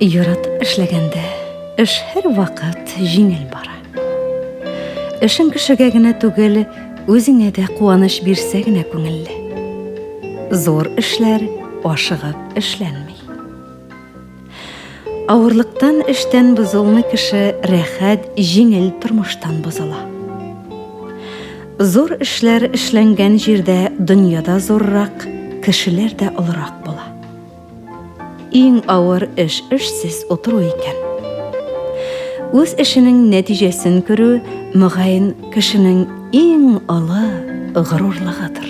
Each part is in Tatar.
Яратып эшләгәндә эш һәрвакыт җиңел бара. Эшең кешегә генә түгел, үзеңә дә куаныч бирсә генә күңелле. Зур эшләр ашыгып эшләнми. Авырлыктан эштән бозылмый кеше рәхәт, җиңел тормыштан бозыла. Зур эшләр эшләнгән җирдә дөнья да зуррак, кешеләр дә олырак була. Иң авыр эш эшсез утыру икән. Үз эшенең нәтиҗәсен күрү, мөгаен, кешенең иң олы горурлыгыдыр.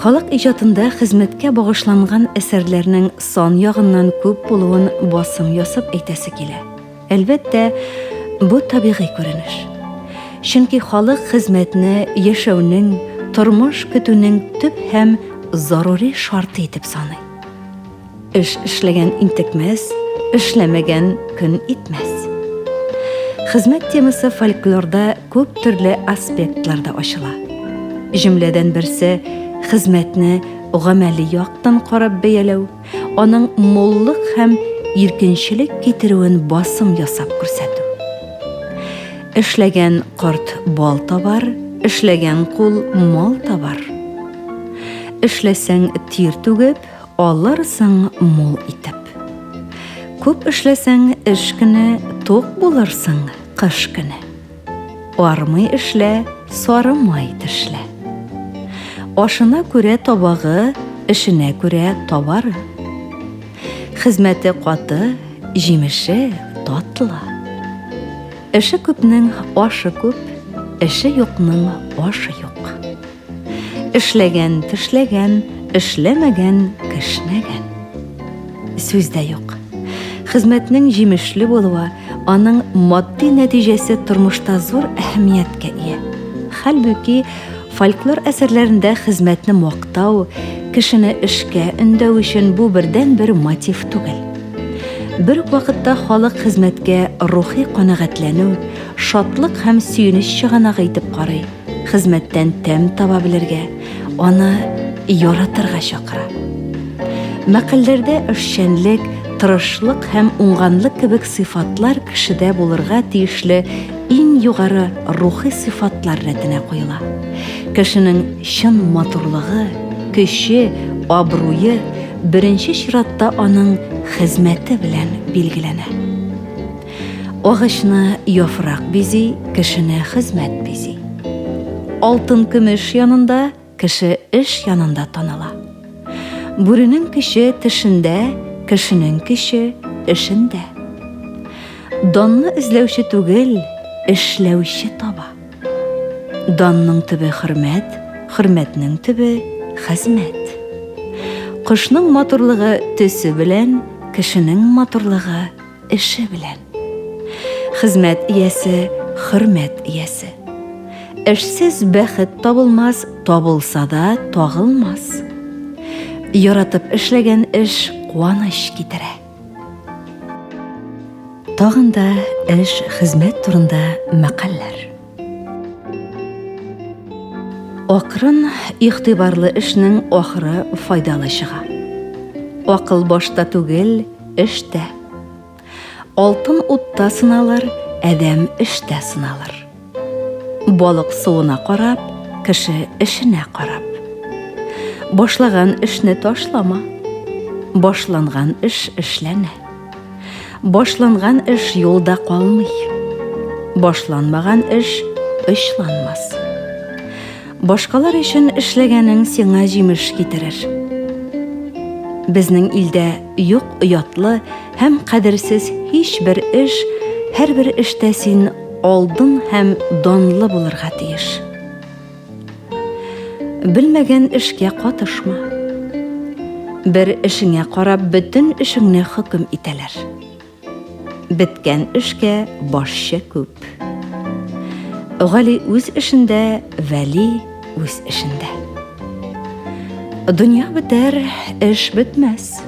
Халык иҗатында хезмәткә багышланган әсәрләрнең сан ягыннан күп булуын басым ясап әйтәсе килә. Әлбәттә, бу табигый күренеш. Чөнки халык хезмәтне яшәүнең, тормыш көтүнең төп һәм зарури шарты итеп саный. Эш эшләгән интекмәс, эшләмәгән көн итмәс. Хезмәт темасы фольклорда күп төрле аспектларда ачыла. Җөмләдән берсе хезмәтне гамәли яктан карап бәяләү, аның муллык һәм иркенчелек китерүен басым ясап күрсәтү. Эшләгән корт бал табар, эшләгән кул мал табар. Эшләсәң тир түгеп, алырсың мул итеп. Күп эшләсәң эш көне, тук булырсың кыш көне. Армый эшлә, сары май тешлә. Ашына күрә табагы, эшенә күрә товары. Хезмәте каты, җимеше татлы. Эше күпнең ашы күп, эше юкның ашы юк. Эшләгән тешләгән, эшләмәгән кешнәгән. Сүз дә юк. Хезмәтнең җимешле булуы, аның матди нәтиҗәсе тормышта зур әһәмияткә ия. Хәлбуки, фольклор әсәрләрендә хезмәтне мактау, кешене эшкә өндәү өчен бу бердәнбер мотив түгел. Бер үк вакытта халык хезмәткә рухи канәгатьләнү, шатлык һәм сөенеч чыганагы итеп карый. Хезмәттән тәм таба белергә, аны яратырга чакыра. Мәкальләрдә эшчәнлек, тырышлык һәм уңганлык кебек сыйфатлар кешедә булырга тиешле иң югары рухи сыйфатлар рәтенә куела. Кешенең чын матурлыгы, көче, абруе беренче чиратта аның хезмәте белән билгеләнә. Агачны яфрак бизи, кешене хезмәт бизи. Алтын көмеш янында, кеше эш янында таныла. Бүренең көче тешендә, кешенең көче эшендә. Данны эзләүче түгел, эшләүче таба. Данның төбе хөрмәт, хөрмәтнең төбе хезмәт. Кошның матурлыгы төсе белән, кешенең матурлыгы эше белән. Хезмәт иясе, хөрмәт иясе. Эшсез бәхет табылмас, табылса да тагылмас. Яратып эшләгән эш куаныч китерә. Тагын да эш, хезмәт турында мәкальләр. Акрын, игътибарлы эшнең ахыры файдалы чыга. Акыл башта түгел, эштә. Алтын утта сыналыр, адәм эштә сыналыр. Балык суына карап, кеше эшенә карап. Башлаган эшне ташлама. Башланган эш эшләнә. Башланган эш юлда калмый. Башланмаган эш очланмас. Башкалар өчен эшләгәнең сиңа җимеш китерер. Безнең илдә юк оятлы һәм кадерсез һичбер эш, һәрбер эштә син алдын һәм данлы булырга тиеш. Белмәгән эшкә катышма. Бер эшеңә карап бөтен эшеңне хөкем итәләр. Беткән эшкә башчы күп. Гали үз эшендә, Вәли үз эшендә. Дөнья бетәр, эш бетмәс.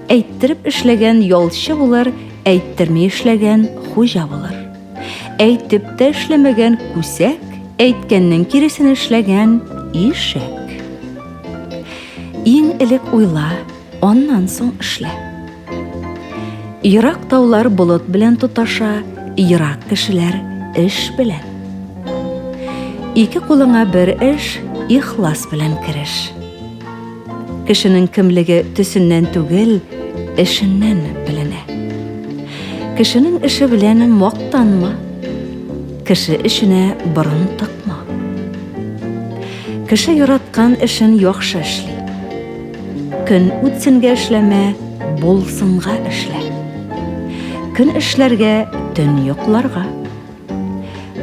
Әйттереп эшләгән ялчы булыр, әйттерми эшләгән хуҗа булыр. Әйтеп тә эшләмәгән күсәк, әйткәннең киресен эшләгән ишәк. Иң элек уйла, аннан соң эшлә. Ерак таулар болыт белән тоташа, ерак кешеләр эш белән. Ике кулыңа бер эш, ихлас белән кереш. Кешенең кемлеге төсеннән түгел, эшеннән беленә. Кешенең эше белән мактанма. Кеше эшенә борын тыкма. Кеше яраткан эшен яхшы эшли. Көн үтсенгә эшләмә, булсынга эшлә. Көн эшләргә, төн йокларга.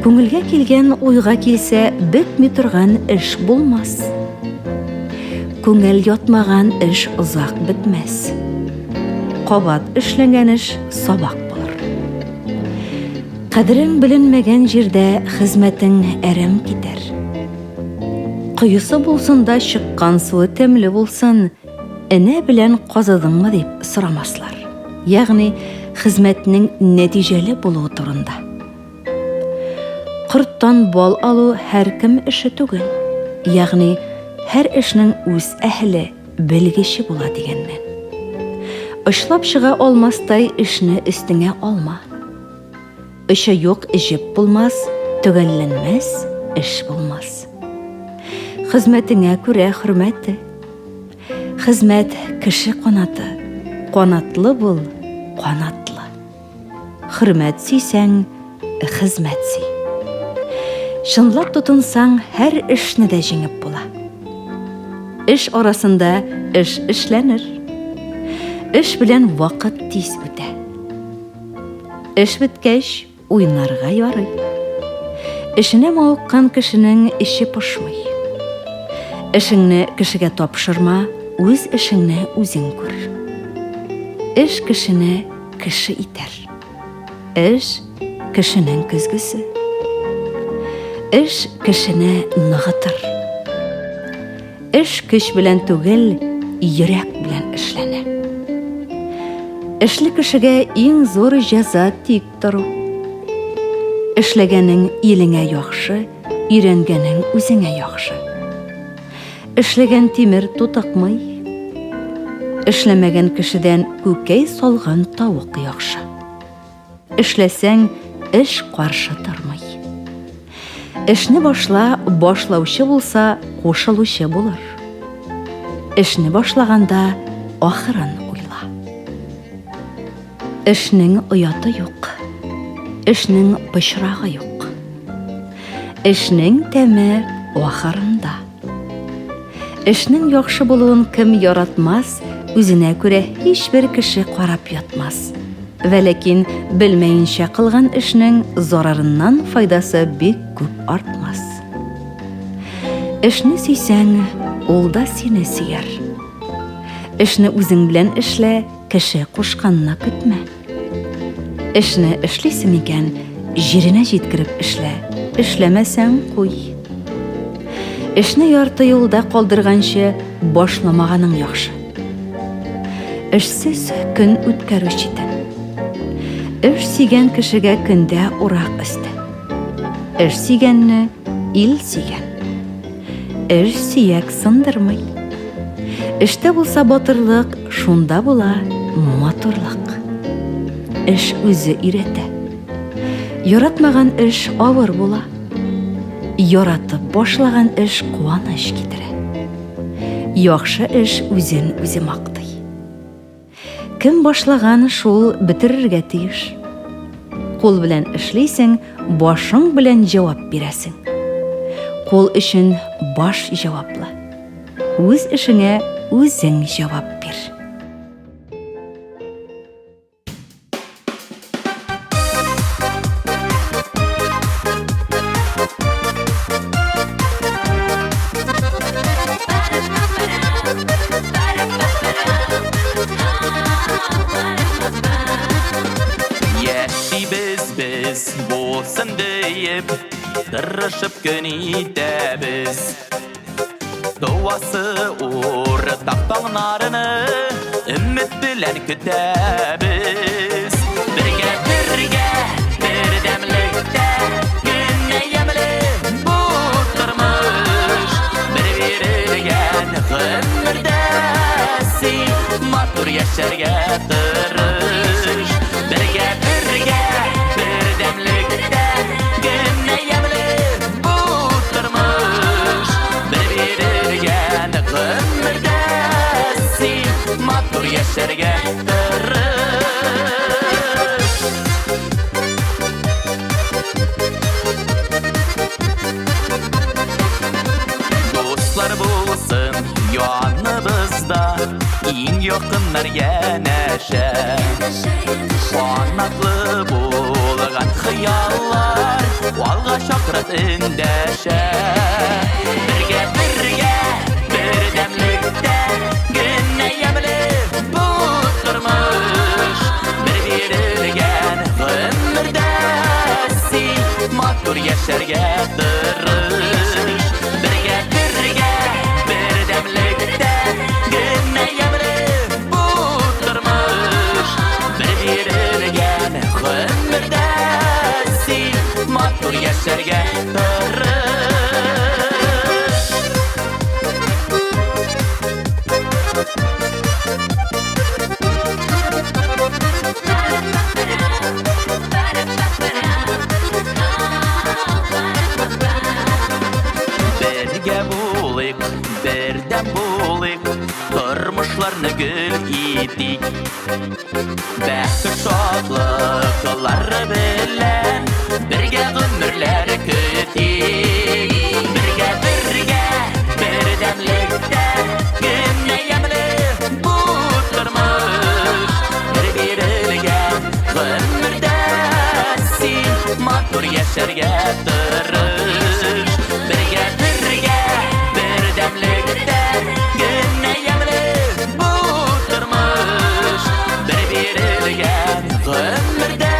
Күңелгә килгән уйга килсә, бетми торган эш булмас. Күңел ятмаган эш озак бетмәс. Кабат эшләнгән эш сабак булыр. Кадерең беленмәгән җирдә хезмәтең әрәм китәр. Коесы булсын да чыккан суы тәмле булсын, энә белән казыдыңмы дип сорамаслар. Ягъни хезмәтнең нәтиҗәле булуы турында. Корттан бал алу һәркем эше түгел. Ягъни һәр эшнең үз әһеле, белгече була дигәннән. Очлап чыга алмастай эшне өстеңә алма. Очы юк җеп булмас, төгәлләнмәс эш булмас. Хезмәтеңә күрә хөрмәте. Хезмәт кеше канаты, канатлы бул, канатлы. Хөрмәт сөйсәң, хезмәт сөй. Чынлап тотынсаң, һәр эшне дә җиңеп була. Эш арасында эш эшләнер. Эш белән вакыт тиз үтә. Эш беткәч, уйнарга ярый. Эшенә мавыккан кешенең эче пошмый. Эшеңне кешегә тапшырма, үз эшеңне үзең күр. Эш кешене кеше итәр. Эш кешенең көзгесе. Эш кешене ныгытыр. Эш көч белән түгел, йөрәк белән эшләнә. Эшле кешегә иң зур җәза тик тору. Эшләгәнең илеңә яхшы, өйрәнгәнең үзеңә яхшы. Эшләгән тимер тутыкмый. Эшләмәгән кешедән күкәй салган тавык яхшы. Эшләсәң, эш каршы тормый. Эшне башла, башлаучы булса, кушылучы булыр. Эшне башлаганда ахырын уйла. Эшнең ояты юк. Эшнең пычрагы юк. Эшнең тәме ахырында. Эшнең яхшы булуын кем яратмас, үзенә күрә һичбер кеше карап ятмас. Вәләкин белмәенчә кылган эшнең зарарыннан файдасы бик күп артмас. Эшне сөйсәң, ул да сине сөяр. Эшне үзең белән эшлә, кеше кушканны көтмә. Эшне эшлисең икән, җиренә җиткереп эшлә. Эшләмәсәң, куй. Эшне ярты юлда калдырганчы, башламаганың яхшы. Эшсез көн үткәрү читен. Эш сөйгән кешегә көндә урак өсте. Эш сөйгәнне ил сөйгән. Эш сөяк сындырмый. Эштә булса батырлык, шунда була матурлык. Эш үзе өйрәтә. Яратмаган эш авыр була. Яратып башлаган эш куаныч китерә. Яхшы эш үзен үзе мактый. Кем башлаган, шул бетерергә тиеш. Кул белән эшлисең, башың белән җавап бирәсең. Кул өчен баш җаваплы. Үз эшеңә үзең җавап бир. Яшибез без булсын диеп, тырышып көн итәбез. Туасы уртак таңнарны өмет белән көтәбез. Бергә, бергә, бердәмлектә генә ямьле бу тормыш. Бер бирелгән гомердә син матур яшәргә тырыш. яшәргә тырыш. Дуслар булсын яныбызда, иң якыннар янәшә. Канатлы булган хыяллар алга чакырып эндәшә. Бергә, бергә, бердәмлектә генә ямьле бу тормыш. Бер бирелгән гомердә син матур яшәргә тырыш. Бергә, бергә, бердәмлектә генә ямьле бу тормыш. Бер бирелгән гомердә син матур яшәргә тырыш. Бергә булыйк, бердәм булыйк, тормышларны гөл итик. Бәхет шатлыклар белән бергә гомерләр көтик. Бергә, бергә, бердәмлектә генә ямьле бу тормыш. Бер бирелгән гомердә син матур яшәргә тырыш. Бергә, бергә, бердәмлектә генә ямьле бу тормыш. Бер бирелгән гомердә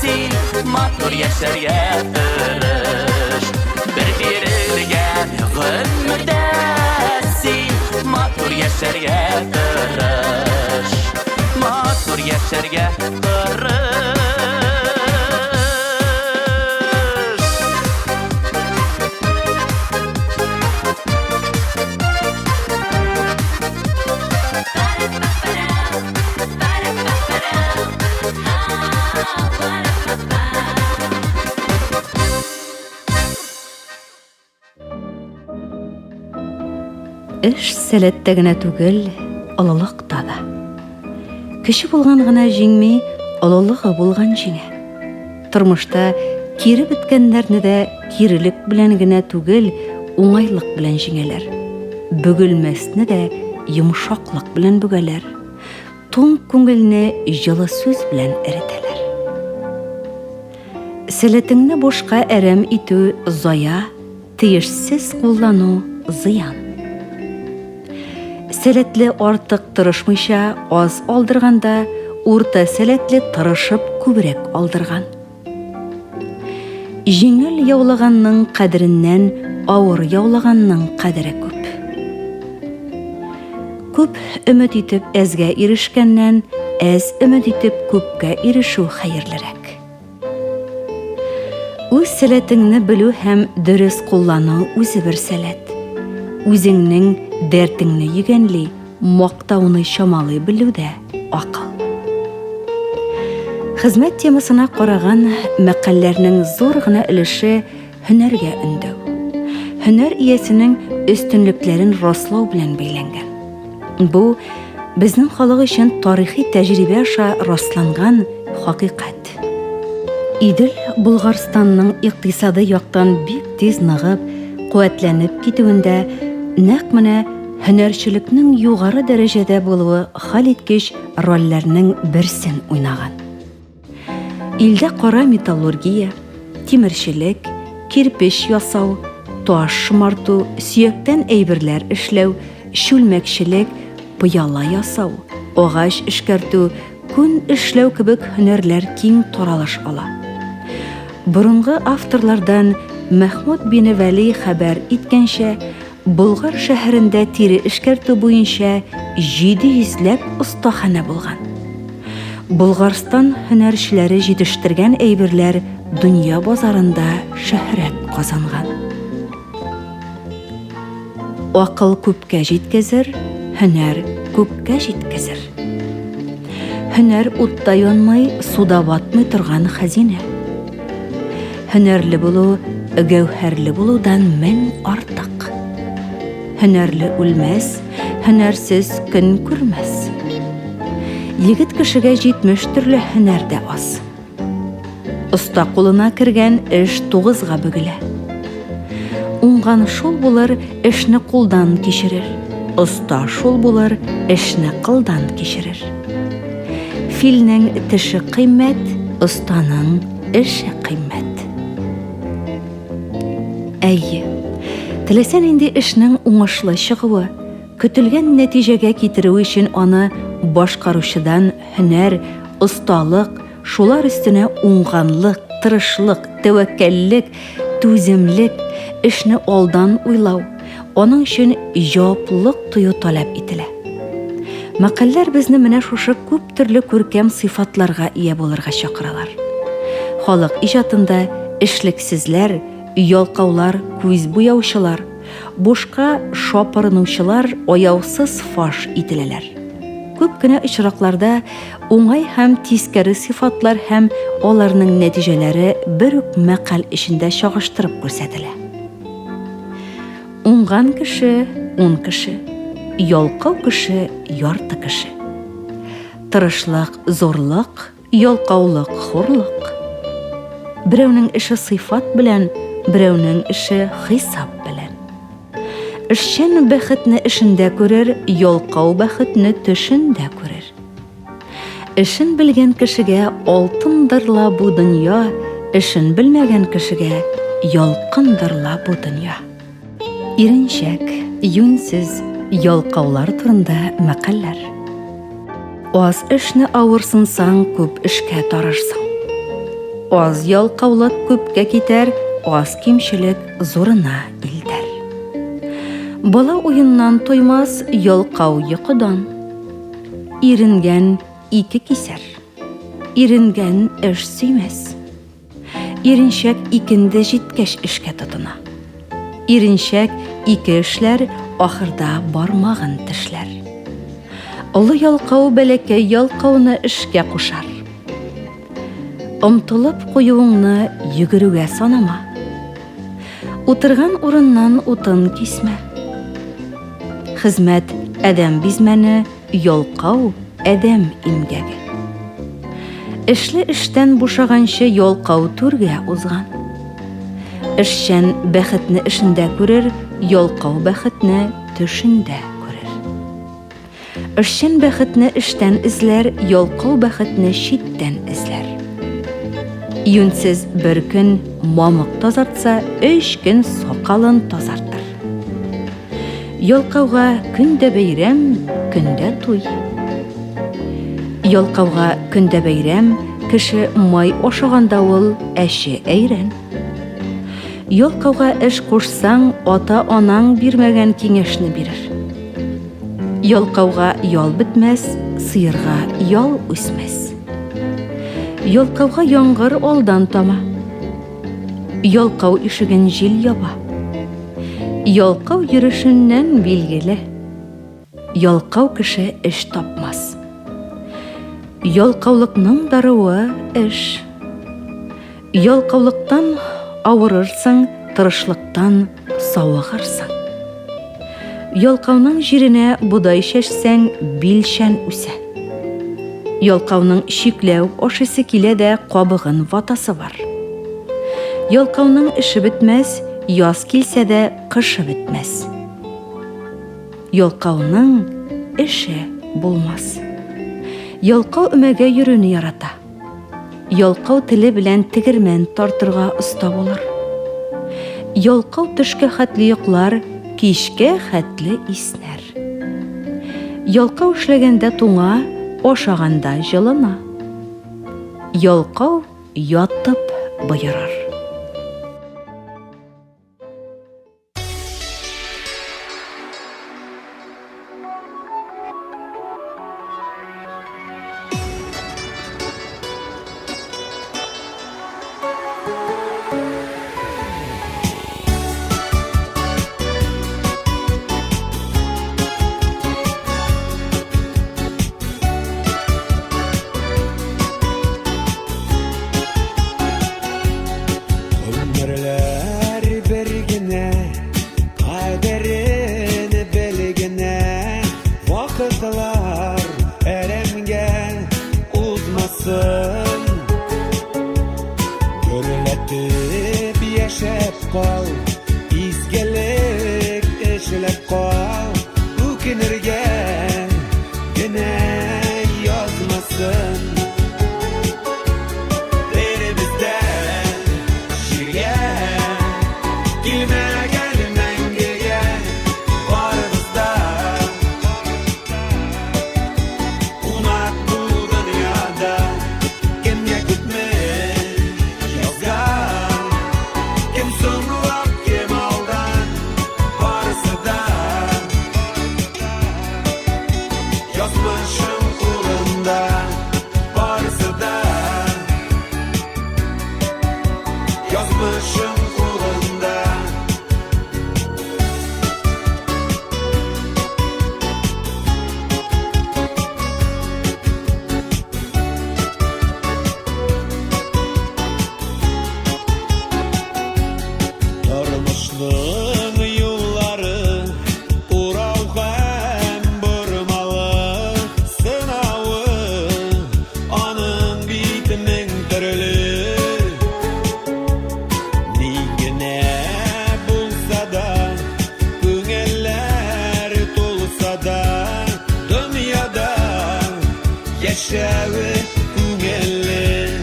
син матур яшәргә тырыш. Бер бирелгән гомердә син матур яшәргә тырыш. Матур яшәргә тырыш. Эш сәләттә генә түгел, олылыкта да. Кеше булган гына җиңми, олылыгы булган җиңә. Тормышта кире беткәннәрне дә кирелек белән генә түгел, уңайлык белән җиңәләр. Бөгелмәсне дә йомшаклык белән бөгәләр. Туң күңелне җылы сүз белән эретәләр. Сәләтеңне бушка әрәм итү зая, тиешсез куллану зыян. Сәләтле артык тырышмыйча аз алдырганда, урта сәләтле тырышып күбрәк алдырган. Җиңел яулаганның кадереннән авыр яулаганның кадере күп. Күп өмет итеп әзгә ирешкәннән, әз өмет итеп күпкә ирешү хәерлерәк. Үз сәләтеңне белү һәм дөрес куллану үзе бер сәләт. Үзеңнең дәртеңне йөгәнли, мактауны чамалый белү дә акыл. Хезмәт темасына караган мәкальләрнең зур гына өлеше һөнәргә өндәү. Һөнәр иясенең өстенлекләрен раслау белән бәйләнгән. Бу безнең халык өчен тарихи тәҗрибә аша расланган хакыйкать. Идел Болгарстанның икътисады яктан бик тиз ныгып, куәтләнеп китүендә нәкъ менә һөнәрчелекнең югары дәрәҗәдә булуы хәлиткеч рольләрнең берсен уйнаган. Илдә кара металлургия, тимерчелек, кирпеч ясау, таш шомарту, сөяктән әйберләр эшләү, чүлмәкчелек, пыяла ясау, агач эшкәртү, күн эшләү кебек һөнәрләр киң таралыш ала. Борынгы авторлардан Мәхмүд бине Вәли хәбәр иткәнчә, Болгар шәһәрендә тире эшкәртү буенча 700 ләп остаханә булган. Болгарстан һөнәрчеләре җитештергән әйберләр дөнья базарында шөһрәт казанган. Акыл күпкә җиткезер, һөнәр күккә җиткезер. Һөнәр утта янмый, суда батмый торган хәзинә. Һөнәрле булу гәүһәрле булудан мең артык. Һөнәрле үлмәс, һөнәрсез көн күрмәс. Егет кешегә 70 төрле һөнәр дә аз. Оста кулына кергән эш тугызга бөгелә. Уңган шул булыр, эшне кулдан кичерер. Оста шул булыр, эшне кылдан кичерер. Филнең теше кыйммәт, останың эше кыйммәт. Әйе, теләсә нинди эшнең уңышлы чыгуы, көтелгән нәтиҗәгә китерү өчен аны башкаручыдан һөнәр, осталык, шулар өстенә уңганлык, тырышлык, тәвәккәллек, түземлек, эшне алдан уйлау, аның өчен җаваплылык тою таләп ителә. Мәкальләр безне менә шушы күп төрле күркәм сыйфатларга ия булырга чакыралар. Халык иҗатында эшлексезләр, ялкаулар, күз буяучылар, бушка шапырынучылар аяусыз фаш ителәләр. Күп кенә очракларда уңай һәм тискәре сыйфатлар һәм аларның нәтиҗәләре бер үк мәкаль эчендә чагыштырып күрсәтелә. Уңган кеше ун кеше, ялкау кеше ярты кеше. Тырышлык зурлык, ялкаулык хурлык. Берәүнең эше сыйфат белән, берәүнең эше хисап белән. Эшчән бәхетне эшендә күрер, ялкау бәхетне төшендә күрер. Эшен белгән кешегә алтындыр ла бу дөнья, эшен белмәгән кешегә ялкындыр ла бу дөнья. Иренчәк, юньсез, ялкаулар турында мәкальләр. Аз эшне авырсынсаң, күп эшкә тарырсың. Аз ялкаулык күпкә китәр, аз кимчелек зурына илтәр. Бала уеннан туймас, ялкау йокыдан. Иренгән ике кисәр. Иренгән эш сөймәс. Иренчәк икенде җиткәч эшкә тотына. Иренчәк ике эшләр, ахырда бармагын тешләр. Олы ялкау бәләкәй ялкауны эшкә кушар. Омтылып куюыңны йөгерүгә санама. Утырган урыннан утын кисмә. Хезмәт адәм бизмәне, ялкау адәм имгәге. Эшле эштән бушаганчы ялкау түргә узган. Эшчән бәхетне эшендә күрер, ялкау бәхетне төшендә күрер. Эшчән бәхетне эштән эзләр, ялкау бәхетне читтән эзләр. Юньсез бер көн мамык тазартса, өч көн сакалын тазартыр. Ялкауга көн дә бәйрәм, көн дә туй. Ялкауга көн дә бәйрәм, кеше май ашаганда ул әче әйрән. Ялкауга эш кушсаң, ата-анаң бирмәгән киңәшне бирер. Ялкауга ял бетмәс, сыерга ял үсмәс. Ялкауга яңгыр алдан тама. Ялкау ишеген җил яба. Ялкау йөрешеннән билгеле. Ялкау кеше эш тапмас. Ялкаулыкның даруы эш. Ялкаулыктан авырырсың, тырышлыктан савыгырсың. Ялкауның җиренә бодай чәчсәң, билчән үсә. Ялкауның чикләвек ашыйсы килә дә кабыгын ватасы бар. Ялкауның эше бетмәс, яз килсә дә кышы бетмәс. Ялкауның эше булмас. Ялкау өмәгә йөрүне ярата. Ялкау теле белән тегермән тартырга оста булыр. Ялкау төшкә хәтле йоклар, кичкә хәтле иснәр. Ялкау эшләгәндә туңа, ашаганда җылына. Ялкау ятып боерыр. Яшәве күңелле.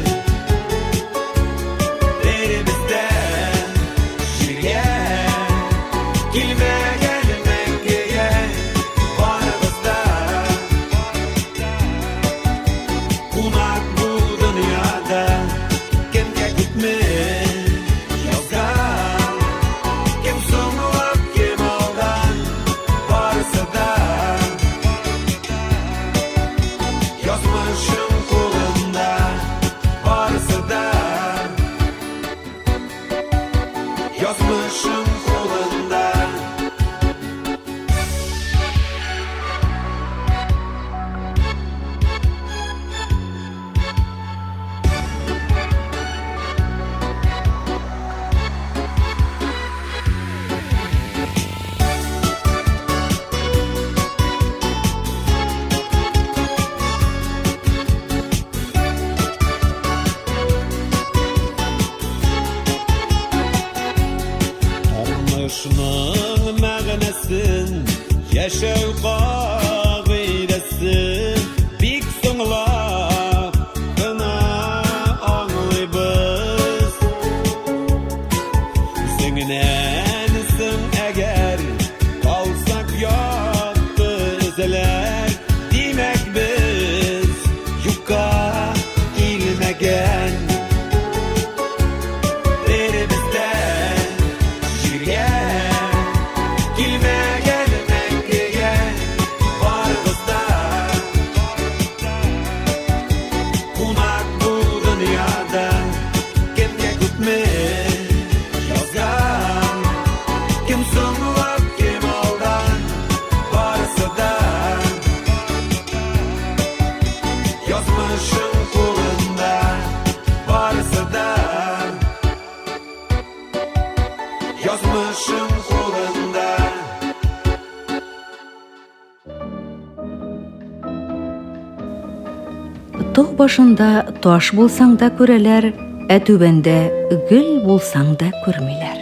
Беребездә җиргә килмәгән мәңгегә, барыбыз да кунак бу дөньяда. Кемгә күпме язган, кем соңлап, кем алдан, барысы да язмышың кулында, барысы да язмышың кулында. Тормышның мәгънәсен, яшәү кагыйдәсен бик соңлап кына аңлыйбыз. Үзеңнән соң әгәр калсак якты эзләр, димәк без юкка килмәгән. Беребездән җиргә килмәгән мәңгегә, барыбыз да кунак бу дөньяда. Кемгә күпме язган, кем соңлап, кем алдан, барысы да язмышың кулында, барысы да язмышың кулында. Тау башында таш булсаң да күрәләр, ә түбәндә гөл булсаң да күрмиләр.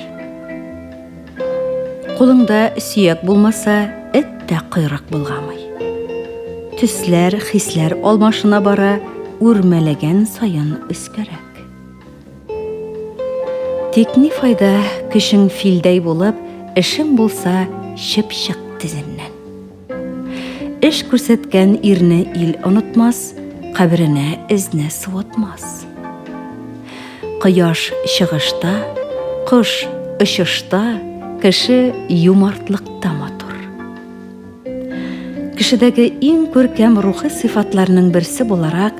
Кулыңда сөяк булмаса, эт тә койрык болгамый. Төсләр, хисләр алмашына бара, үрмәләгән саен өскәрәк. Тик ни файда, көчең филдәй булып, эшең булса чыпчык тезеннән. Эш күрсәткән ирне ил онытмас, каберенә эзне суытмас. Кояш чыгышта, кош очышта, кеше юмартлыкта матур. Кешедәге иң күркәм рухи сыйфатларның берсе буларак,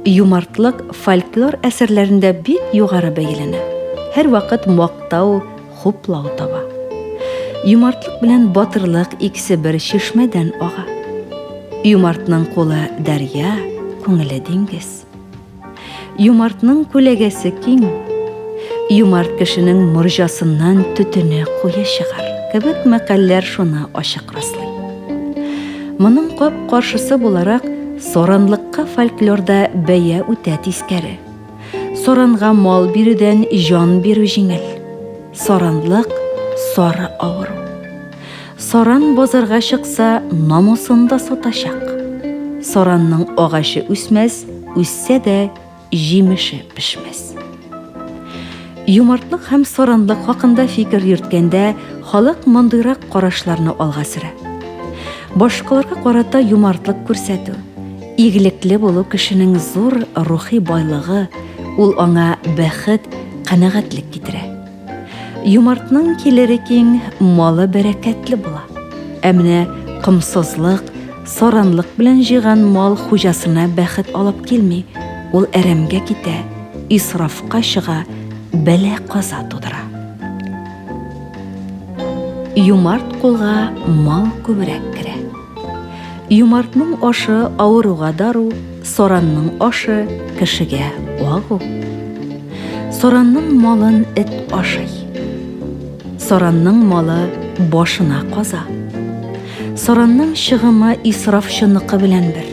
юмартлык фольклор әсәрләрендә бик югары бәяләнә. Һәрвакыт мактау, хуплау таба. Юмартлык белән батырлык икесе бер чишмәдән ага. Юмартның кулы дәрья, күңеле диңгез. Юмартның күләгәсе киң. Юмарт кешенең морҗасыннан төтене куе чыгар, кебек мәкальләр шуны ачык раслый. Моның кап-каршысы буларак, саранлыкка фольклорда бәя үтә тискәре. Саранга мал бирүдән җан бирү җиңел. Саранлык, сары авыру. Саран базарга чыкса, намусын да сатачак. Саранның агачы үсмәс, үссә дә җимеше пешмәс. Юмартлык һәм саранлык хакында фикер йөрткәндә, халык мондыйрак карашларны алга сөрә. Башкаларга карата юмартлык күрсәтү, игелекле булу кешенең зур рухи байлыгы, ул аңа бәхет, канәгатьлек китерә. Юмартның килере киң, малы бәрәкәтле була. Ә менә комсызлык, саранлык белән җыйган мал хуҗасына бәхет алып килми, ул әрәмгә китә, исрафка чыга, бәла-каза тудыра. Юмарт кулга мал күбрәк керә. Юмартның ашы авыруга дару, саранның ашы кешегә агу. Саранның малын эт ашый. Саранның малы башына каза. Саранның чыгымы исрафчыныкы белән бер.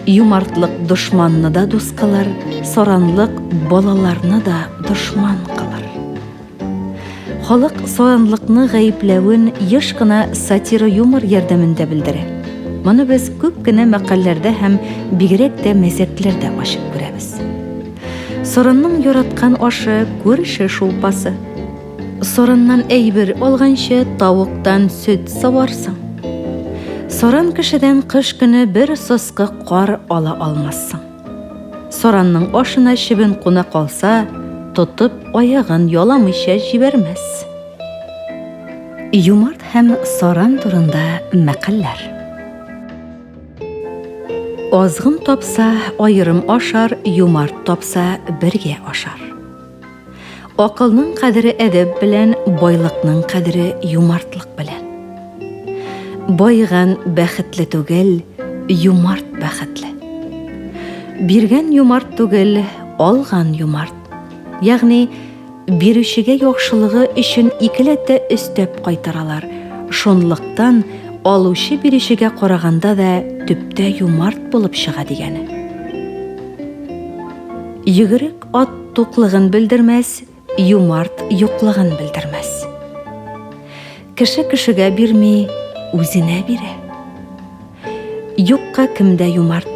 Юмартлык дошманны да дус кылыр, саранлык балаларны да дошман кылыр. Халык саранлыкны гаепләвен еш кына сатира-юмор ярдәмендә белдерә. Моны без күп кенә мәкальләрдә һәм бигрәк тә мәзәкләрдә ачык күрәбез. Саранның яраткан ашы күрше шулпасы. Сараннан әйбер алганчы тавыктан сөт саварсың. Саран кешедән кыш көне бер соскы кар ала алмассың. Саранның ашына чебен куна калса, тотып аягын яламыйча җибәрмәс. Юмарт һәм саран турында мәкальләр. Азгын тапса, аерым ашар, юмарт тапса, бергә ашар. Акылның кадере әдәп белән, байлыкның кадере юмартлык белән. Баеган бәхетле түгел, юмарт бәхетле. Биргән юмарт түгел, алган юмарт. Ягъни бирүчегә яхшылыгы өчен икеләтә өстәп кайтаралар. Шунлыктан алучы бирүчегә караганда да төптә юмарт булып чыга дигәне. Йөгерек ат туклыгын белдермәс, юмарт юклыгын белдермәс. Кеше кешегә бирми, үзенә бирә. Юкка кемдә юмарт.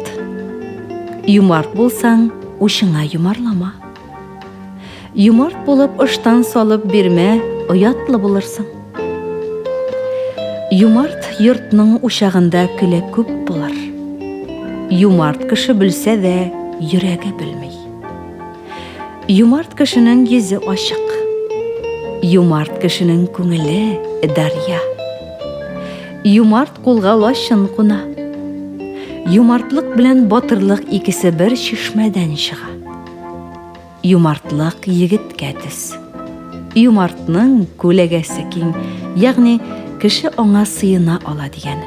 Юмарт булсаң, учыңа йомарлама. Юмарт булып ыштан салып бирмә, оятлы булырсың. Юмарт йортның учагында көле күп булыр. Юмарт кеше бөлсә дә, йөрәге белми. Юмарт кешенең йөзе ачык. Юмарт кешенең күңеле дәрья. Юмарт кулга лачын куна. Юмартлык белән батырлык икесе бер чишмәдән чыга. Юмартлык егеткә төс. Юмартның күләгәсе киң, ягъни кеше аңа сыена ала дигәне.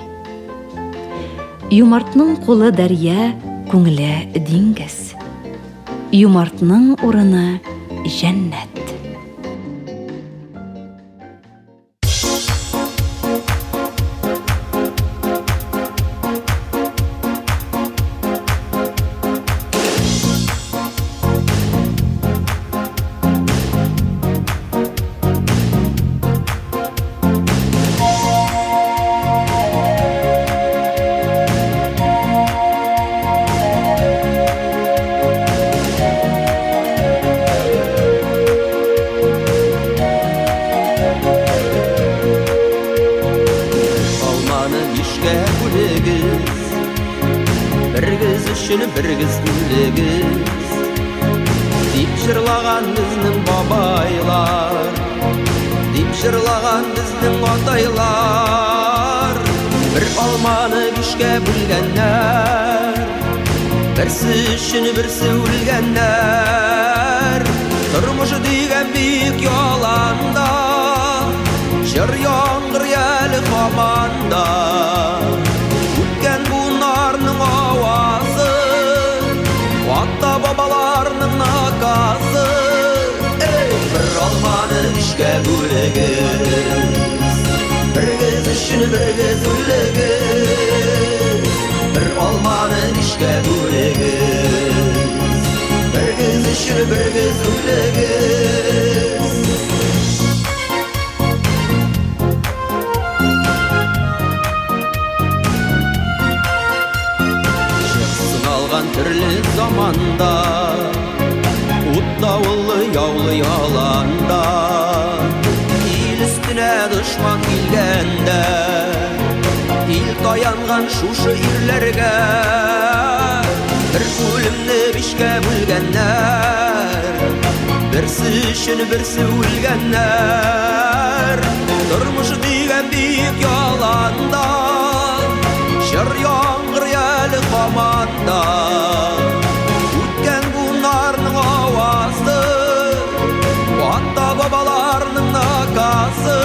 Юмартның кулы дәрья, күңеле диңгез. Юмартның урыны җәннәт. Алманы бишкә бүлегез, Берегез өчен берегез үлегез, Дип җырлаган безнең бабайлар, Дип җырлаган безнең атайлар. Бер алманы бишкә бүлгәннәр, Берсе өчен берсе үлгәннәр. Тормыш дигән бик яланда, Җыр яңгырый әле һаман да. Үткән буыннарның авазы, Ата-бабаларның наказы. Эй, бер алманы бишкә бүлегез, Берегез өчен берегез үлегез. Бер алманы бишкә бүлегез, Берегез өчен берегез үлегез. Сыналган төрле заманда, Ут давыллы яулы яланда, Ил өстенә дошман килгәндә, Ил таянган шушы ирләргә. Бер үлемне бишкә бүлгәннәр, Берсе өчен берсе үлгәннәр. Тормыш дигән бик яланда, Җыр яңгырый әле һаман да. Үткән буыннарның авазы, Ата-бабаларның наказы.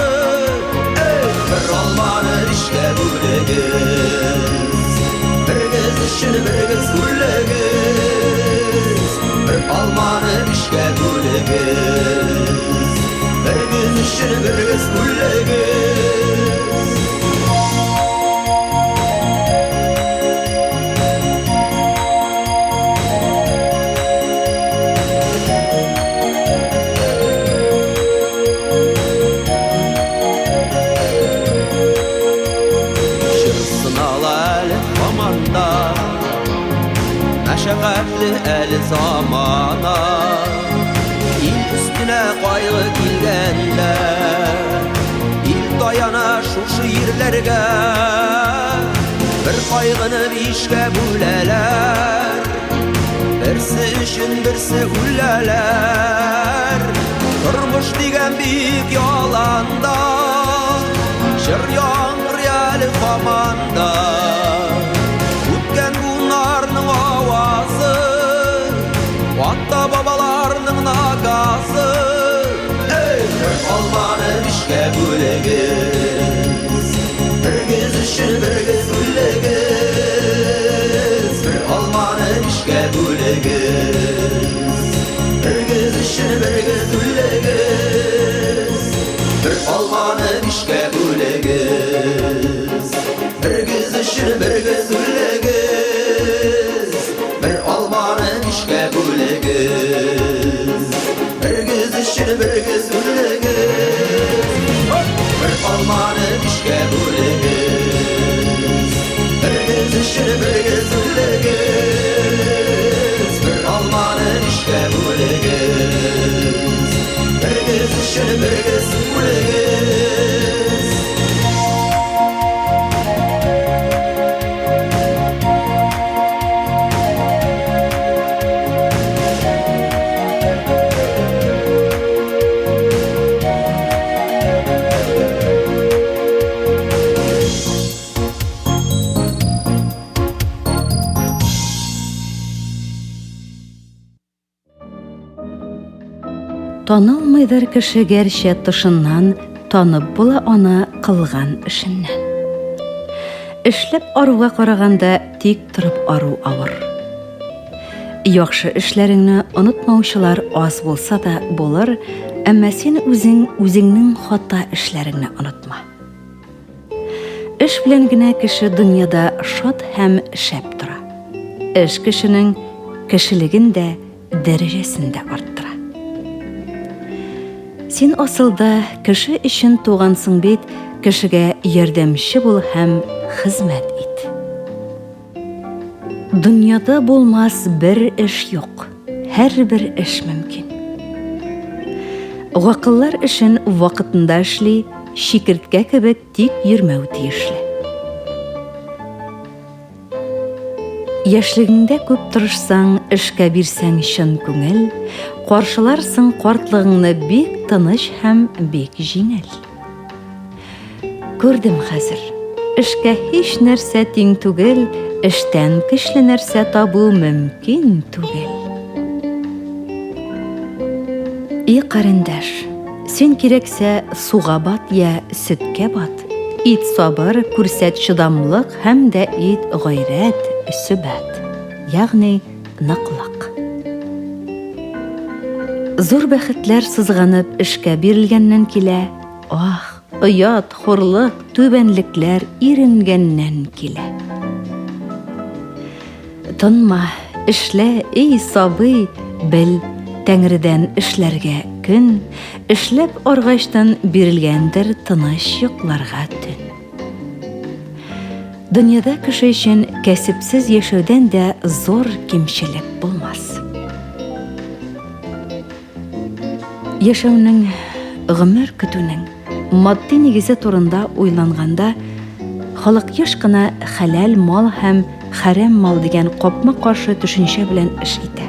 Эй, бер алманы бишкә бүлегез, Берегез өчен берегез үлегез. Бер алманы бишкә бүлегез, Берегез өчен берегез үлегез. Җыр сынала әле. Мәшәкатьле әле замана. Ил өстенә кайгы килгәндә, Ил таяна шушы ирләргә. Бер кайгыны бишкә бүләләр, Берсе өчен берсе үләләр. Тормыш дигән бик яланда, Җыр яңгырый әле һаман да. Үткән буыннарның авазы, Ата-бабаларның наказы. Эй, бер алманы бишкә бүлегез, Берегез өчен берегез үлегез. Бер алманы бишкә бүлегез, Берегез өчен берегез үлегез. Бер алманы бишкә бүлегез, Берегез өчен берегез үлегез. Бер алманы бишкә бүлегез, Берегез өчен берегез үлегез. Бер алманы бишкә бүлегез, Берегез өчен берегез үлегез. Бер алманы бишкә бүлегез, Берегез өчен берегез үлегез. Танылмыйдыр кеше гәрчә тышыннан, танып була аны кылган эшеннән. Эшләп аруга караганда тик торып ару авыр. Яхшы эшләреңне онытмаучылар аз булса да булыр, әмма син үзең үзеңнең хата эшләреңне онытма. Эш белән генә кеше дөньяда шат һәм шәп тора. Эш кешенең кешелеген дә, дәрәҗәсен дә арттыра. Син асылда кеше өчен тугансың бит, кешегә ярдәмче бул һәм хезмәт ит. Дөньяда булмас бер эш юк, һәрбер эш мөмкин. Гакыллар эшен вакытында эшли, чикерткә кебек тик йөрмәү тиешле. Яшьлегеңдә күп тырышсаң, эшкә бирсәң чын күңел, каршыларсың картлыгыңны бик тыныч һәм бик җиңел. Күрдем хәзер. Эшкә һич нәрсә тиң түгел, эштән көчле нәрсә табу мөмкин түгел. И карендәш, син кирәксә суга бат я сөткә бат. Ит сабыр, күрсәт чыдамлык һәм дә ит гайрәт, сөбәт, ягъни ныклык. Зур бәхетләр сызганып эшкә бирелгәннән килә, Ах, оят, хурлык, түбәнлекләр иренгәннән килә. Тынма, эшлә, эй сабый, бел, Тәңредән эшләргә көн, эшләп аргачтан бирелгәндер тыныч йокларга төн. Дөньяда кеше өчен кәсепсез яшәүдән дә зур кимчелек булмас. Яшәүнең, гомер көтүнең матди нигезе турында уйланганда, халык еш кына хәләл мал һәм хәрәм мал дигән капма-каршы төшенчә белән эш итә.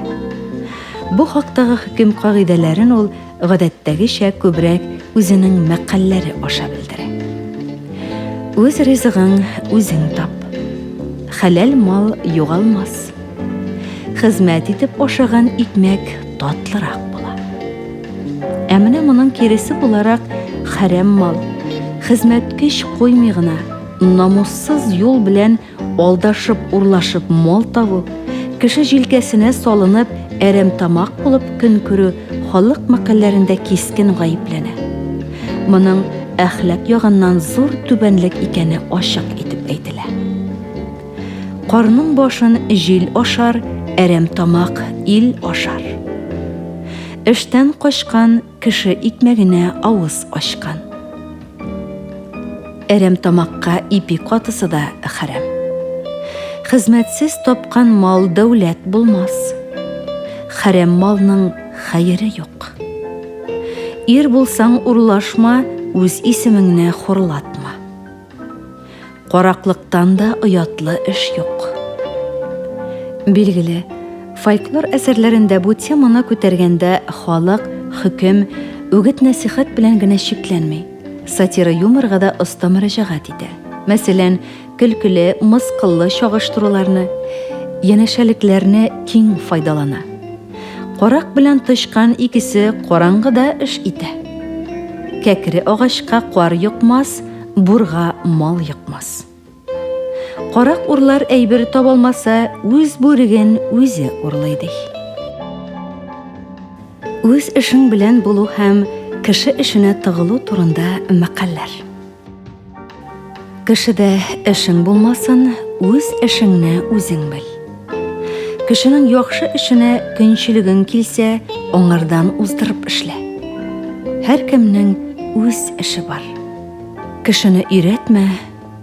Бу хактагы хөкем кагыйдәләрен ул гадәттәгечә күбрәк үзенең мәкальләре аша белдерә. Үз ризыгың үзең тап. Хәләл мал югалмас. Хезмәт итеп ашаган икмәк татлырак була. Ә менә моның киресе буларак хәрәм мал, хезмәт көч куймый гына, намуссыз юл белән алдашып-урлашып мал табу, кеше җилкәсенә салынып, әрәмтамак булып көн күрү халык мәкальләрендә кискен гаепләнә. Моның әхлак ягыннан зур түбәнлек икәне ачык итеп әйтелә. Карның башын җил ашар, әрәмтамак ил ашар. Эштән качкан кеше икмәгенә авыз ачкан. Әрәмтамакка ипи катысы да хәрәм. Хезмәтсез тапкан мал дәүләт булмас. Хәрәм малның хәере юк. Ир булсаң урлашма, үз исемеңне хурлатма. Караклыктан да оятлы эш юк. Билгеле, фольклор әсәрләрендә бу теманы күтәргәндә халык, хөкем, үгет-нәсихәт белән генә чикләнми, сатира-юморга да оста мөрәҗәгать итә. Мәсәлән, көлкеле, мыскыллы чагыштыруларны, янәшәлекләрне киң файдалана. Карак белән тычкан икесе караңгыда эш итә. Кәкре агачка кар йокмас, бурга мал йокмас. Карак урлар әйбер табалмаса, үз бүреген үзе урлый ди. Үз эшең белән булу һәм кеше эшенә тыгылу турында мәкальләр. Кешедә эшең булмасын, үз эшеңне үзең бел. Кешенең яхшы эшенә көнчелегең килсә, аңардан уздырып эшлә. Һәркемнең үз эше бар. Кешене өйрәтмә,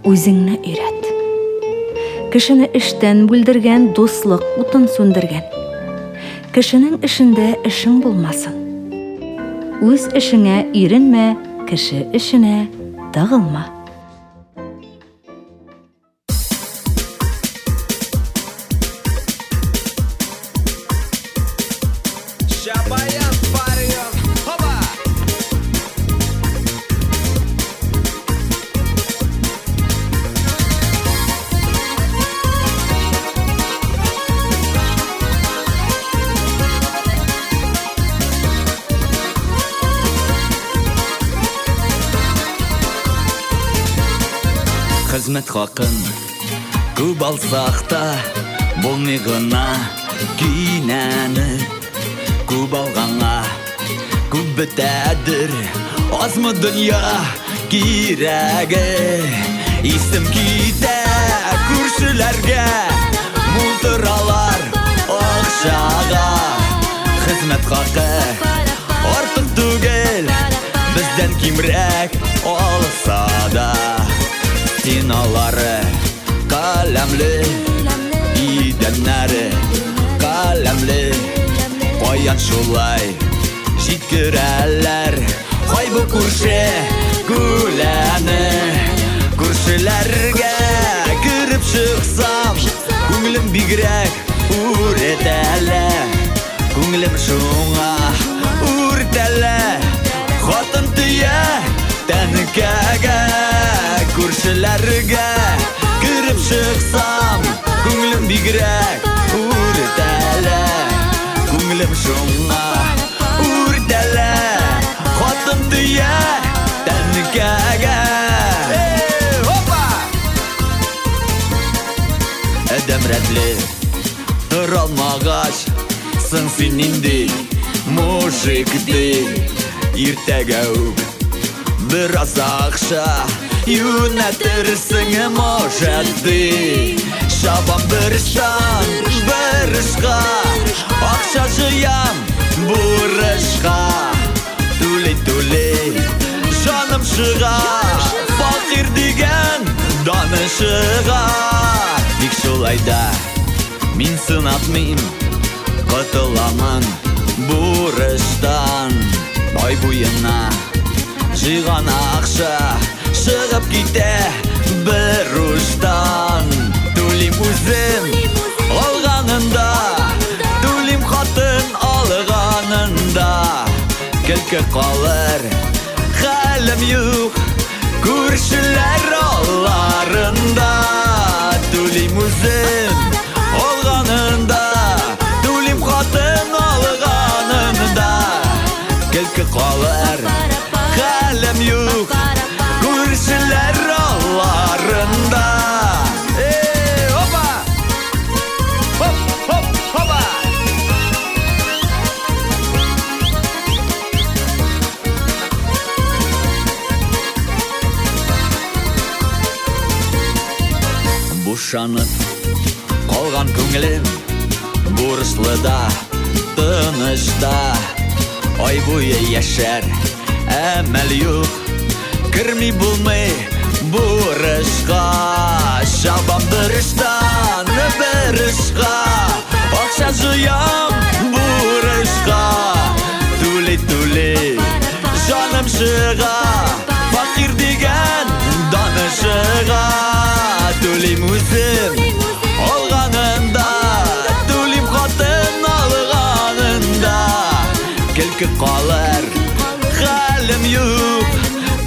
үзеңне өйрәт. Кешене эштән бүлдергән, дуслык утын сүндергән. Кешенең эшендә эшең булмасын. Үз эшеңә иренмә, кеше эшенә тыгылма. Хезмәт хакын күп алсак та булмый гына кинәнеп. Күп алганга күп бетәдер, азмы дөнья кирәге. Исем китә күршеләргә, мул торалар акчага. Хезмәт хакы артык түгел, бездән кимрәк алса да. Стеналары каләмле, идәннәре каләмле. Каян шулай җиткерәләр? Кай бу күрше гүләне? Күршеләргә кереп чыксам, күңелем бигрәк үртәлә. Күңелем шуңа үртәлә. Хатын төя тәнкәгә. Күршеләргә кереп чыксам, күңелем бигрәк үртәлә. Күңелем шуңа үртәлә. Хатын төя тәнкәгә. Опа! Адәм рәтле торалмагач, соң син нинди мужик ди? Иртәгә үк бераз акча юнәтерсең, может ди. Чабам бер эштән бер эшкә, акча җыям бурычка. Түли түли җаным чыга, факир дигән даны чыга. Тик шулай да мин сынатмыйм, котыламын бурычтан. Ай буена җыйган акча чыгып китә бер уштан. Түлим үзем алганында, түлим хатын алганында. Көлке калыр, хәлем юк, күршеләр алларында. Түлим үзем алганында, түлим хатын алганында. Көлке калыр, хәлем юк, күршеләр алларында. Эй, опа! Хоп, хоп, хопа! Бушанып калган күңелем бурычлы да, тыныч та. Ай буе яшәр әмәл юк, керми булмый бурычка. Чабам берыштан ярышка, акча җыям бурычка. Түли түли, җаным чыга, факир дигән даны чыга. Түлим үзем алганында, түлим хатын алганында. Көлке калыр, хәлем юк,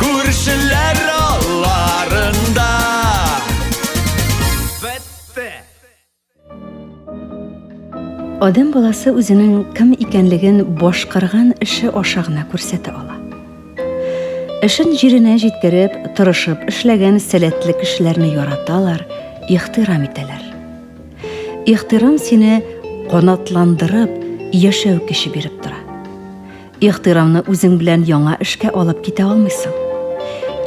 күршеләр алларында. Бетте. Адәм баласы үзенең кем икәнлеген башкарган эше аша гына күрсәтә ала. Эшен җиренә җиткереп, тырышып эшләгән сәләтле кешеләрне яраталар, ихтирам итәләр. Ихтирам сине канатландырып, яшәү көче биреп тора. Ихтирамны үзең белән яңа эшкә алып китә алмыйсың.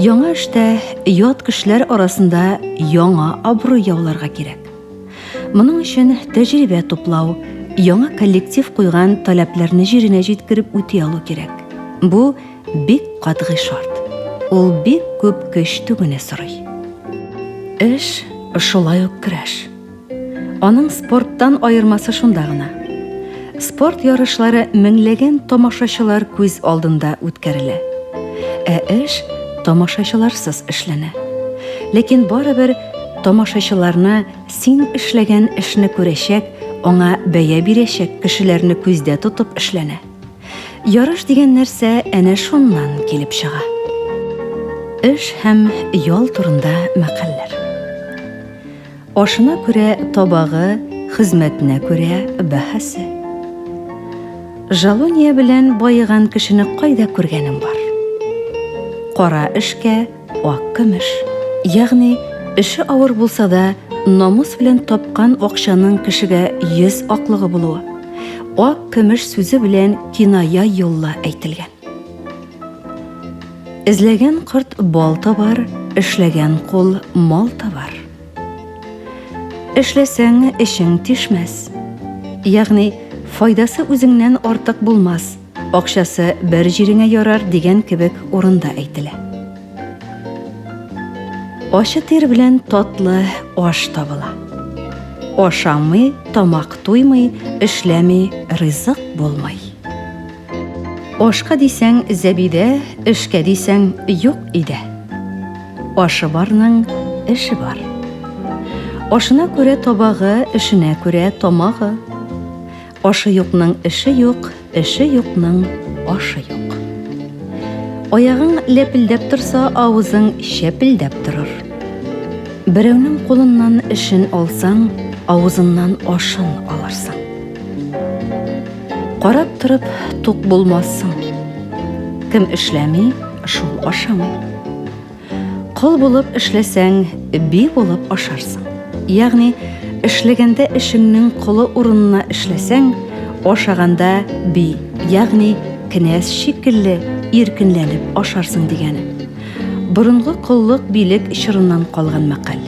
Яңа эштә ят кешеләр арасында яңа абруй яуларга кирәк. Моның өчен тәҗрибә туплау, яңа коллектив куйган таләпләрне җиренә җиткереп үти алу кирәк. Бу бик катгый шарт. Ул бик күп көч түгүне сорый. Эш шулай ук көрәш. Аның спорттан аермасы шунда гына. Спорт ярышлары меңләгән тамашачылар күз алдында үткәрелә. Ә эш тамашачыларсыз эшләнә. Ләкин барыбер тамашачыларны син эшләгән эшне күрәчәк, аңа бәя бирәчәк кешеләрне күздә тотып эшләнә. Ярыш дигән нәрсә әнә шуннан килеп чыга. Эш һәм ял турында мәкальләр. Ашына күрә табагы, хезмәтенә күрә бәһасе. Жалония белән баеган кешене кайда күргәнең бар? Кара эшкә ак көмеш. Ягъни, эше авыр булса да, намус белән тапкан акчаның кешегә йөз аклыгы булуы. Ак көмеш сүзе белән киная юлла әйтелгән. Эзләгән корт бал табар, эшләгән кул мал табар. Эшләсәң, эшең тишмәс. Ягъни, файдасы үзеңнән артык булмас, акчасы бер җиреңә ярар дигән кебек урында әйтелә. Ачы тир белән татлы аш табыла. Ашамый, тамак туймый, эшләми, ризык булмый. Ашка дисәң, Зәбидә, эшкә дисәң, юк иде. Ашы барның эше бар. Ашына күрә табагы, эшенә күрә тамагы. Ашы юкның эше юк, эше юкның ашы юк. Аягың ләпелдәп торса, авызың чәпелдәп торыр. Берәүнең кулыннан эшен алсаң, авызыннан ашын алырсың. Карап торып тук булмассың. Кем эшләми, шул ашамый. Кол булып эшләсәң, би булып ашарсың. Ягъни, эшләгәндә эшеңнең колы урынына эшләсәң, ашаганда би, ягъни кенәз шикелле иркенләнеп ашарсың дигәне. Борынгы коллык билек чорыннан калган мәкаль.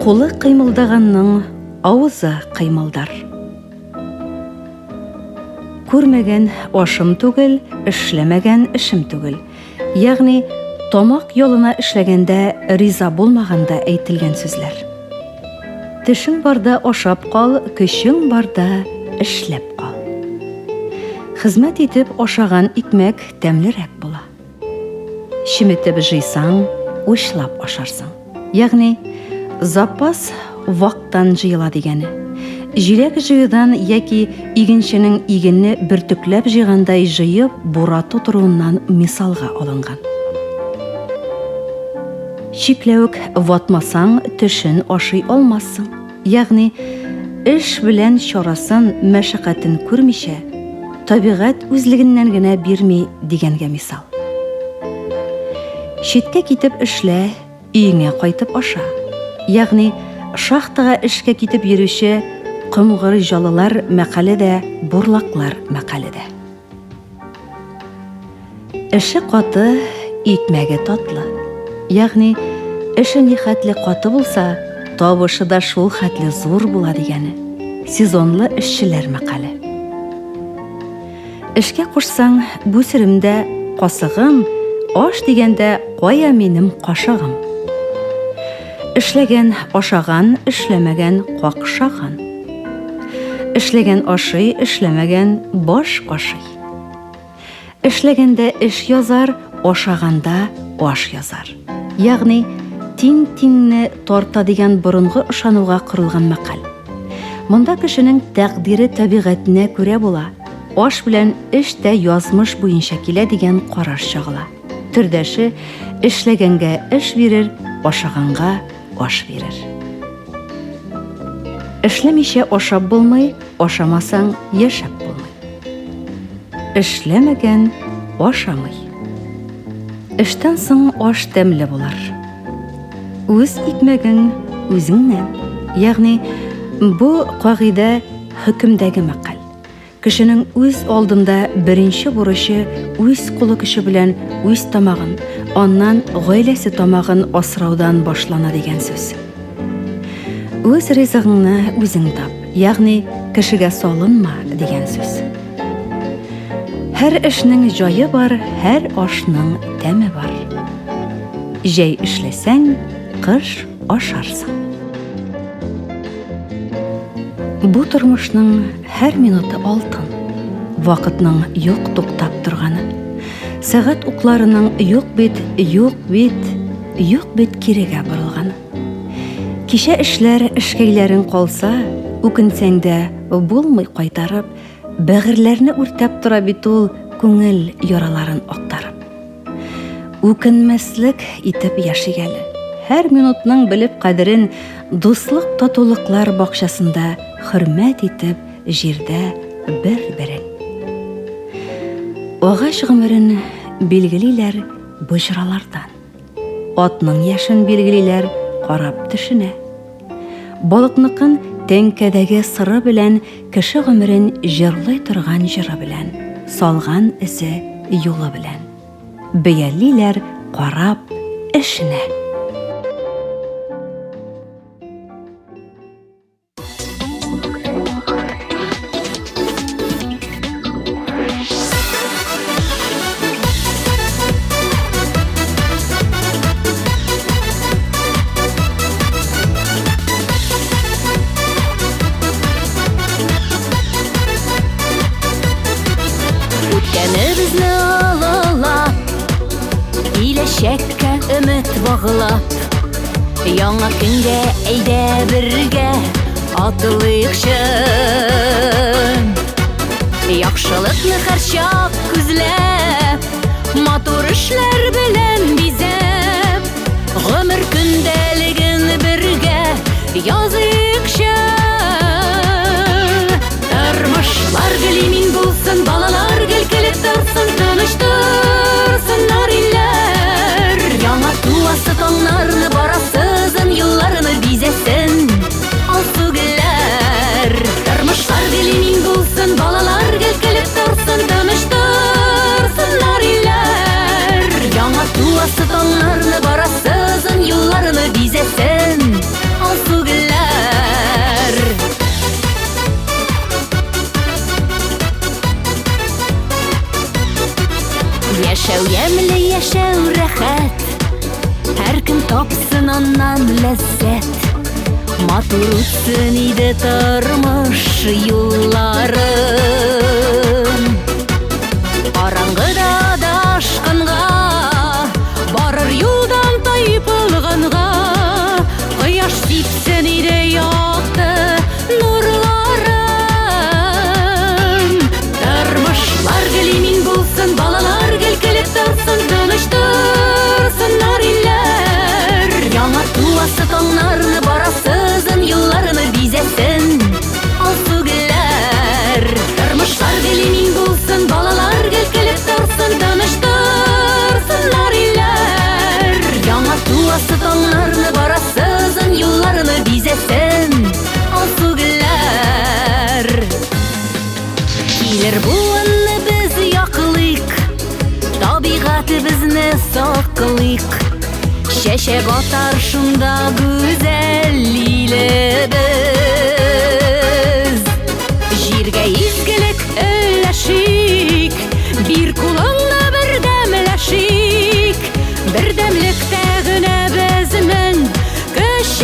Кулы кыймылдаганның авызы кыймылдар. Күрмәгән ашым түгел, эшләмәгән эшем түгел. Ягъни, тамак ялына эшләгәндә риза булмаганда әйтелгән сүзләр. Тешең барда ашап кал, көчең барда эшләп кал. Хезмәт итеп ашаган икмәк тәмлерәк була. Чеметеп җыйсаң, учлап ашарсың. Ягъни, запас вактан җыела дигәне. Җиләк җыюдан яки игенченең игенне бөртекләп җыйгандай җыеп бура тутыруыннан мисалга алынган. Чикләвек ватмасаң, төшен ашый алмассың. Ягъни, эш белән чарасын, мәшәкатен күрмичә, табигать үзлегеннән генә бирми дигәнгә мисал. Читкә китеп эшлә, өеңә кайтып аша. Ягъни, шахтага эшкә китеп йөрүче комгыр җалылар мәкале дә, бурлаклар мәкале дә. Эше каты, икмәге татлы. Ягъни, эше нихәтле каты булса, табышы да шул хәтле зур була дигәне. Сезонлы эшчеләр мәкале. Эшкә кушсаң, бүсерем дә касыгым, аш дигәндә кая минем кашыгым. Эшләгән ашаган, эшләмәгән какшаган. Эшләгән ашый, эшләмәгән баш кашый. Эшләгәндә эш язар, ашаганда аш язар. Ягъни тиң тиңне тарта дигән борынгы ышануга корылган мәкаль. Монда кешенең тәкъдире табигатенә күрә була, аш белән эш тә язмыш буенча килә дигән караш чагыла. Төрдәше эшләгәнгә эш бирер, ашаганга аш бирер. Эшләмичә ашап булмый, ашамасаң яшәп булмый. Эшләмәгән ашамый. Эштән соң аш тәмле булыр. Үз икмәгең үзеңнән. Ягъни бу кагыйдә хөкемдәге мәкаль. Кешенең үз алдында беренче бурычы үз кулы көче белән үз тамагын, аннан гаиләсе тамагын асраудан башлана дигән сүз. Үз ризыгыңны үзең тап, ягъни кешегә салынма дигән сүз. Һәр эшнең җае бар, һәр ашның тәме бар. Җәй эшләсәң, кыш ашарсың. Бу тормышның һәр минуты алтын. Вакытның юк туктап торганы. Сәгать укларының юк бит, юк бит, юк бит кирегә борылганы. Кичә эшләр эшкәйләрең калса, үкенсәң дә булмый кайтарып, бәгырьләрне үртәп тора бит ул күңел яраларын актарып. Үкенмәслек итеп яшик әле. Һәр минутның белеп кадерен дуслык-татулыклар бакчасында хөрмәт итеп җирдә бер-берен. Агач гомерен билгелиләр боҗралардан. Атның яшен билгелиләр карап төшенә. Балыкныкын тәңкәдәге сыры белән кеше гомерен җырлый торган җыры белән, салган эзе юлы белән. Бәялиләр карап эшенә. Үткәнебезне олылап, киләчәккә өмет баглап, яңа көнгә әйдә бергә атлыйкчы. Яхшылыкны һәрчак күзләп, матур эшләр белән бизәп, гомер көндәлеген бергә языйкчы. Тормышлар гел имин булсын, балалар гел көлеп торсын, тыныч торсыннар илләр. Яңа туасы таңнарны, барасызын юлларны бизәсен алсу гөлләр. Тормышлар гел имин булсын, балалар гел көлеп торсын, тыныч торсыннар илләр. Яңа туасы таңнарны, барасызын юлларны бизәсен алсу гөлләр. Яшәү ямьле, яшәү рәхәт, һәркем тапсын аннан ләззәт. Матур үтсен иде тормыш юлларым. Караңгыда адашканга, барыр юлдан тайпылганга, кояш сипсен иде якты нурларын. Тормышлар гел имин булсын, балалар гел көлеп торсын, тыныч торсыннар илләр. Яңа туасы таңнарны, барасызын юлларны бизәсен алсу гөлләр. Тормышлар гел имин булсын, балалар гел көлеп торсын, тыныч торсыннар илләр. Яңа туасы таңнарны, барасызын юлларны бизәсен алсу гөлләр. Килер буынны без яклыйк, табигатебезне саклыйк. Чәчәк атар шунда гүзәл илебез. Җиргә изгелек өләшик, бир кулыңны бердәмләшик. Бердәмлектә генә безнең көч.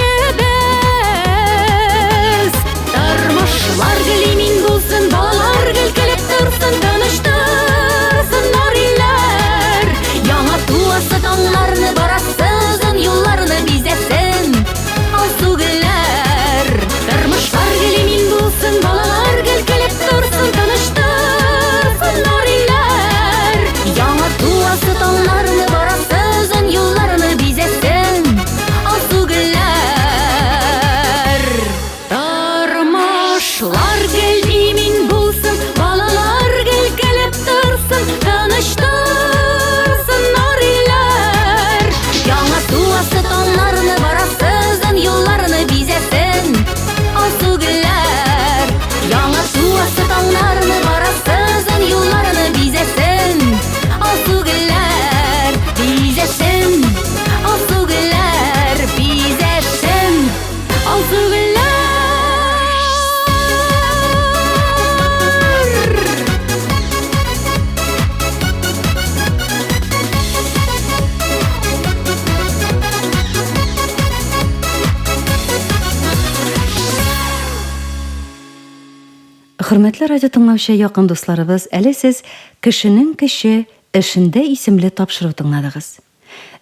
Хөрмәтле радио тыңлаучы якын дусларыбыз, әле сез Кешенең көче эшендә исемле тапшыру тыңладыгыз.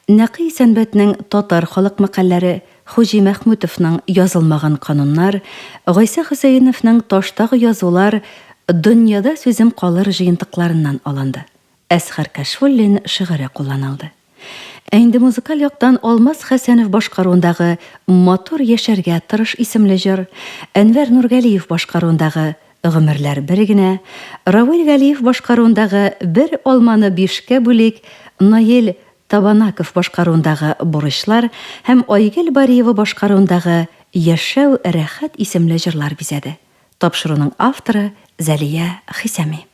Нәкый Исәнбәтнең Татар халык мәкальләре, Хуҗи Мәхмүтовның Язылмаган кануннар, Гайсә Хөсәеновның Таштагы язулар, Дөньяда сүзем калыр җыентыкларыннан алынды. Әсхәр Кәшфуллин шигыре кулланылды. Ә инде музыкаль яктан Алмаз Хәсәнов башкаруындагы Матур яшәргә тырыш исемле җыр, Әнвәр Нургалиев башкаруындагы Гомерләр бер генә, Равил Галиев башкаруындагы Бер алманы бишкә бүлик, Наил Табанаков башкаруындагы Бурычлар һәм Айгөл Бариева башкаруындагы Яшәү рәхәт исемле җырлар бизәде. Тапшыруның авторы, Зәлия Хисами.